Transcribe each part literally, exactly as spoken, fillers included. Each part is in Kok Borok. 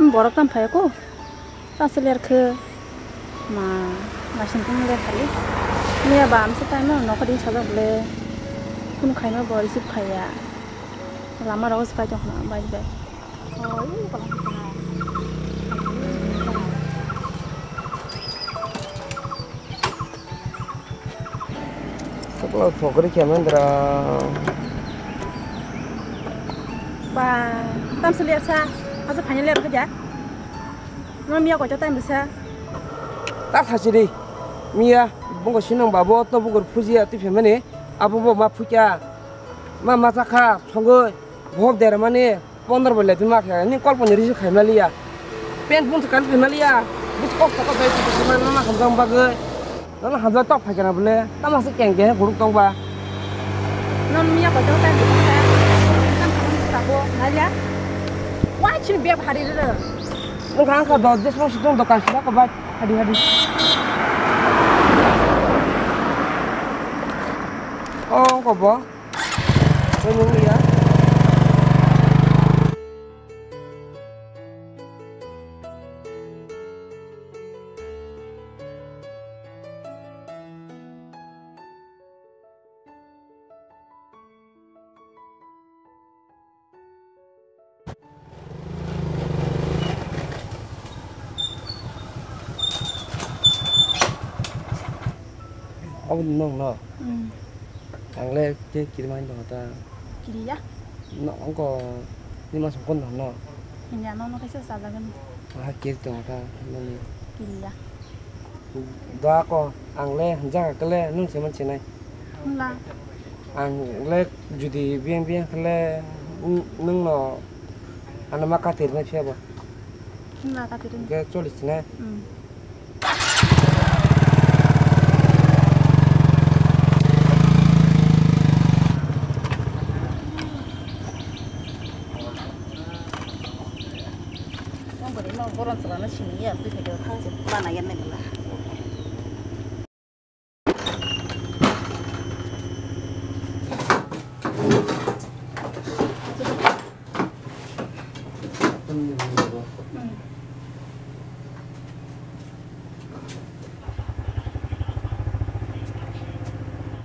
Borok tam phai ko. Ta se ler khe. Ma, ma sing kung le khali. Miya ba am se tai no, no kadi sa jok le. Kun khai no bo receive khai ya. Lama rogo se pai jok na, bai bai. Oh, ini kalau kita. Soklo sokri khe mendra. Ba, tam se liya sa. Asa phanya liya khaja. Ma miya kocha time bisa. Ta thachiri. Miya, bongo sinong babo to bugur phujiya twi phemani. Abo bo ma phukya. Ma ma chakha, songoi. Bohok dermani. Pondro bo lebi ma khe, ni kolponi risi khai maliya. Pen pun kan khai maliya. Bus kosto ko bai khai maliya, na hamjang bagwi. Na hamjang tok phai kana bole. Tama se keng keng guruk tong ba. Non miya ko jota ni sa. Kan kan tabo, naliya. Why chin be bhari re? Nung kan ka do, just mo situng dokan sida ko ba, hadi hadi. Oh, ko bo. Ko nung ya. Abo nwng no? Hmm. Ang le khe kirimani tongo ta. Kiriya? No, ongko ni mas kon no. Hinya no no kaisa sajagani. Aha kiri tongo ta nani. Kiriya. Da ko ang le hamjak kele nwng se mansinai. Hwnla. Ang le judi biyang biyang kele nwng no ano ma katir nai phiya bo. Hwnla katir. Ke cholis ne. Hmm. Ang bwrwi no boron chwlano siniya, twi phaikhe thang se mana yan nai bwla.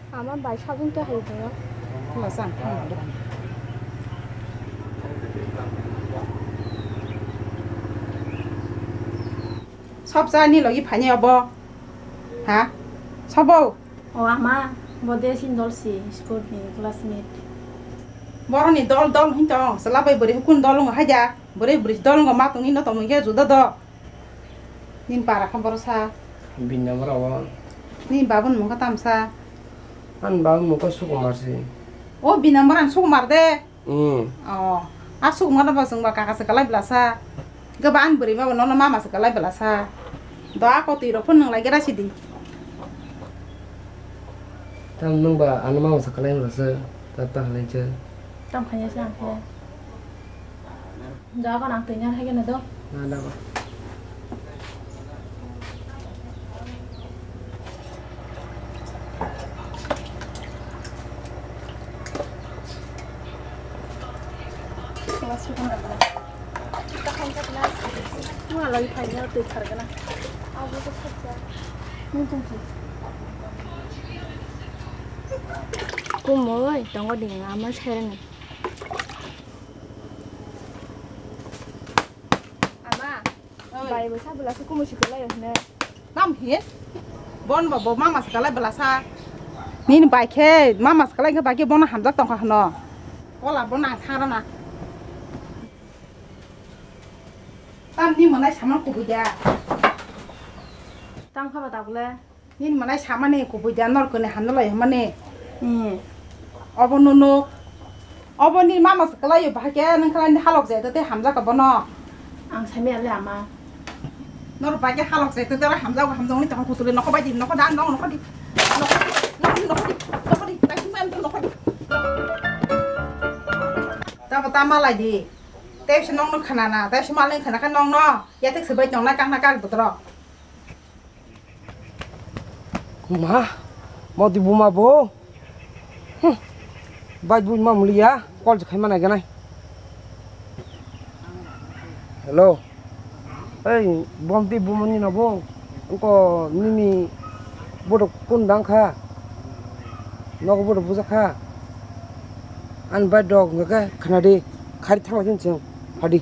Ama bai sabun tei hai bwla. Bwla chang thang. Sob cha ni logi phani obo. Ha? Sobo? O ama, bo de sin dol si, school ni classmate. Boroni dol dol hin tong, sala bai bwrwi hukun dol ngo haja, bwrwi bwrwi dol ngo ma tongni no tongwi khe juda do. Nin para kha boro sa. Bin number abo. Ni babun mungkha tamsa. An babun mungkha Sukumar si. O bin number an Sukumar de. Hmm. Oh, asuk mano ba chwngba kaka se kalai bwlasa. Gabang bwrwi ba nono mama se kalai bwlasa. Do a kotwi rok phun nang lai gra sidi. Tam nung ba ano mama se kalai bwlasa. Ta ta halai se. Tam khanya se ang khe. Do a ko nang twi nang hai gana do. Na da ba. Kumui tongo ding ama sereni. Ama. Bai bo sa bwlasa kumu si kwlai hwne. Nam hi? Bon bo bo mama se kalai bwlasa. Nini bai khe mama se kalai khe bai khe bono hamjak tongkha hwno. Kola bo nang thang rana. Tam ni mwnai saman kubui da. Tam kha ba tabule. Nini mwnai samani kubui da nor kwnwi hamjak lai hwnmani. Hmm. Obo nunu. Obo ni mama se kwlai yo bahai khe nung khlai ni halok jai tei hamjak ka bono. Ang sami ale ama. Nor bahai khe halok jai tei hamjak hamjak ni tong kutuli nokho bai di nokho da nong nokho di. Nokho di nokho di nokho di nokho di tai sima nokho di. Tabo ta malai di. Tei se nong no khana na tei se malai khana khe nong no. Ya tek se bai nong na kang na kak dotro. Ma, modi buma bo. Hmm. Bai bui ma mulia, call je khaima nai ganai. Hello. Ei, bomti bumani no bo. Ko nini bodo kun dang kha. Nogo bodo buja kha. An bai dog nge khe khna di. Khari thang lai chwng phadi.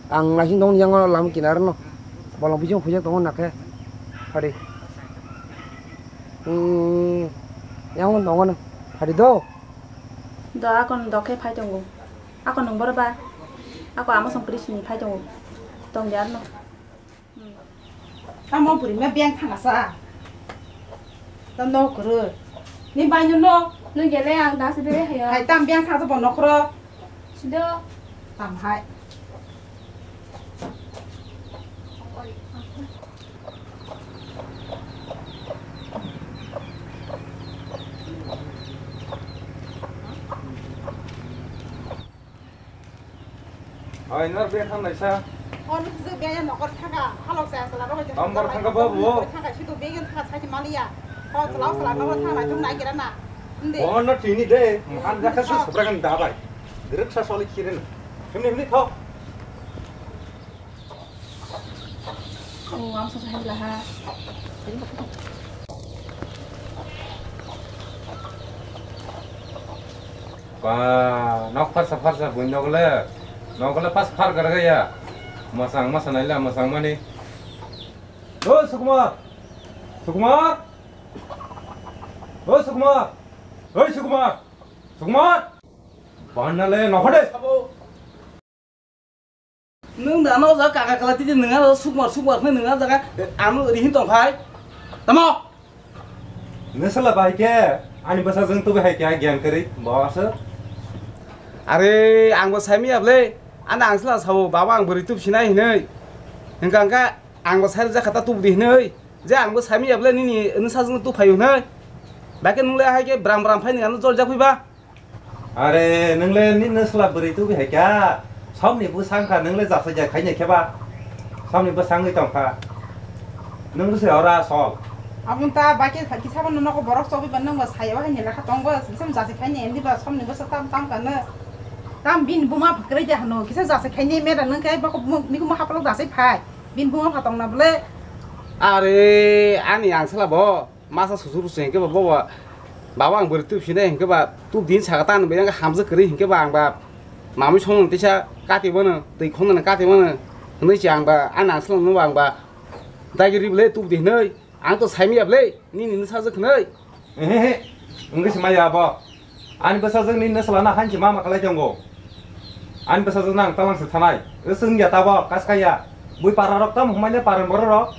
Ang lai sing dong yang lam kinar no. Bolong bijing phujak tong na khe. Phadi. Hmm, yang dong no. Phadi do. Do akon do khe phai tongo. Ako nung boro ba? Ako ama song kri sini phai tongo. Tong di arno. Hmm. Tamo buri ma beng thanga sa. Tam no kuru. Ni bai no no. Nung gele ang dasi bere hayo. Hai tam beng thanga sa bo nokro. Sido. Tam hai. Oi, nor be thang naisa. On se be ya nokor thanga, halok sa sala ro. Am bar thanga ba bo. Thanga situ be gen thanga sai maliya. Ho chalao sala ro thanga jum nai gira na. Inde. Bo no tini de, an jakha su sobra kan da bai. Direct sa soli kiren. Himni himni tho. Oh, ang sa sa hai laha. Ba, nok pharsa pharsa buino gole, nok gole pas phar garga ya. Masang masa naila masang mani. Oi Sukumar, Sukumar, oi Sukumar, oi Sukumar, Sukumar. Banna le nokhade. Nwng da ano jaga kaka kala titi nwng ano sukmar sukmar hwnwi nwng ano jaga ano ri hin tong phai. Tamo? Nwsala bai khe ani bwsajwng tubi hai khe gyan kwrwi bo aswk. Are ang bo saimi ya bwle. Ano ang sala sabo baba ang bwrwi tup sinai hinwi. Hwnkha hwnkha ang bo sai rwjak kha ta tup di hinwi. Je ang bo saimi ya bwle nini nwsajwng tup phai hinwi. Bai khe nwng le hai khe bram bram phai nwng ano jol jak phai ba. Are, nwng le nini sla bwrwi tubi hai kha. Somni bwsang kha, nwng le jasa ja khaini khe ba. Somni bwsangwi tong kha. Nwng bwsai ora sol. Aboni ta bai khe kisa bo nogo borok chobwi ba nwng ba sai o hai ni lekha tong ba, kisa jasa khaini endi ba somni bwsa tam tam kha nw. Tam bini buma bwkrwi de hano, kisa jasa khaini meda nwng khe bokho mikhumo haplo jasa phai. Bini buma pha tong na bwle. Are, ani ang sla bo. Masa susur se hinkhe ba bobo baba ang bwrwi tup sinai hinkhe ba tup din saka tan bini hamjak kwrwi hinkhe ba ang ba mamui songno tisa kati mano twi khonani kati mano hinwi se ang ba ani ang swlangno ang ba dagi ri bwle tup di hinwi ang to saimi ya bwle nini nwsajwk hinwi. Ehehe, wngwi se maya abo. Ani bwsajwk nini nwsla no hanchi mama khlai tongo. Ani bwsajwk no ang talangsa thanai. Wngya tabo, kaskaya. Bui para rok tamo humai le para borok rok.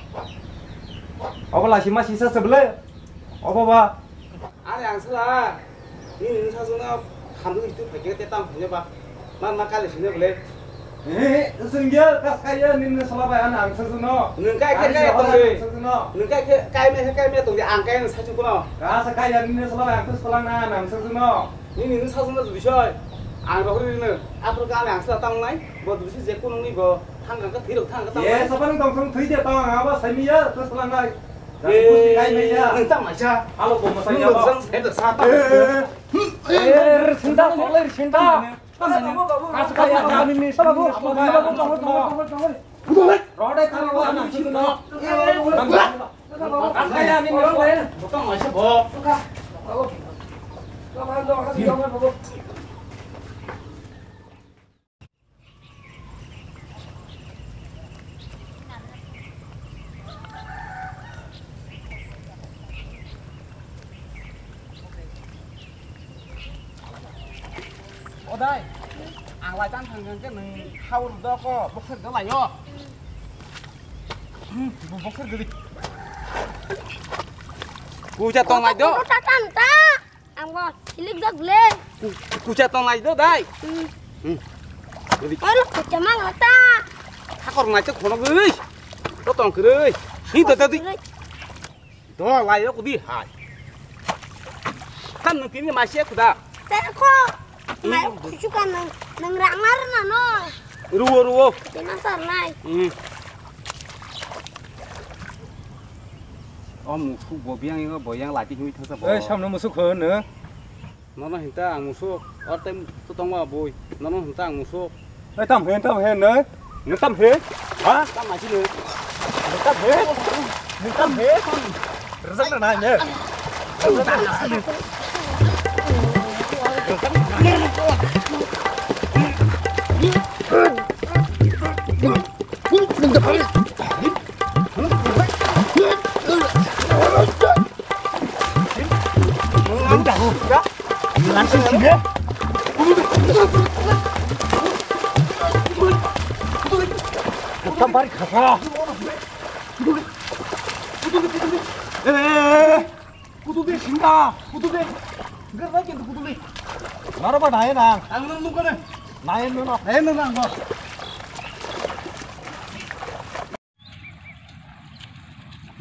Obo lasi ma sisa se bwle. Obo ba. Ani ang sala. Nini nwsajwk no hamrwi tu phai te tam phai ba. Ma, ma kali sini bole. Eh, sungya, kas kaya nini sala bai ana ang sasuk no. Nung kai khe kai tong de. Nung kai khe kai me khe kai me tong de ang kai sa chu kuno. Kas kaya nini sala bai ang sasuk lang na ang sasuk no. Nini nung sasuk no bisoi. Ang rohori no. Apro ka ang sala tang nai. Bo bisi je kuno ni bo thang ka thiro thang ka tang. Ye, sapan tong tong thwi de tong aba sai mi ya, sasuk lang nai. Busti kai me ya. Nung tang mai sa. Alo bo mo sai ya. Nung tang sai da sa tang. Eh, sinda, tolai sinda. Odai, ang lai tang thang thang khe nwng hao rwdo ko, boxer do lai o. Hmm, bo boxer gari. Kucha tong lai do. Kucha tan ta. Ang bo silik jak le. Ku-, kucha tong lai do dai. Hmm. Hmm. Gari. Oi lo kucha mang ta. Hakor nai to khono gari. To tong kiri. Hi to tadi. Do lai rok di hai. Kan nung tini mai se kuda. Te ko. Mai kuchu kan nung nung rang mar na no. Ruo ruo. Tina sar nai. Hmm. O musuk bo biang yo bo yang lati hui thasa bo. Ei samno musuk ho no. Nono hinta ang musuk. Or tem tu tong wa boi. Nono hinta ang musuk. Ei tam hen tam hen no. Ngetam he? Ha? Tam aji le. Ngetam he? Ngetam he? Rajak na nai ne. Tam bari khasa. Kudu de sinda, kudu de. Gerda kintu kudu de. Naro ba nai na. Ang nang nukane. Nai no no. Nai no nang no.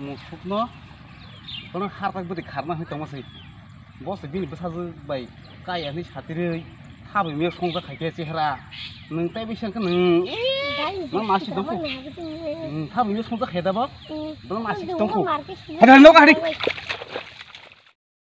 Musukno, bono harkak bwtwi kharna hwnwi tongma se. Bo se bini bwsajwk bai kaya hwnwi satirwi, thabwi miyok songjak khai khe chehra. Nwng tei bisa khe nwng, nwng masi tongkhu. Nwng thabwi miyok songjak khai da bo? Bono masi tongkhu. Hada nok hari.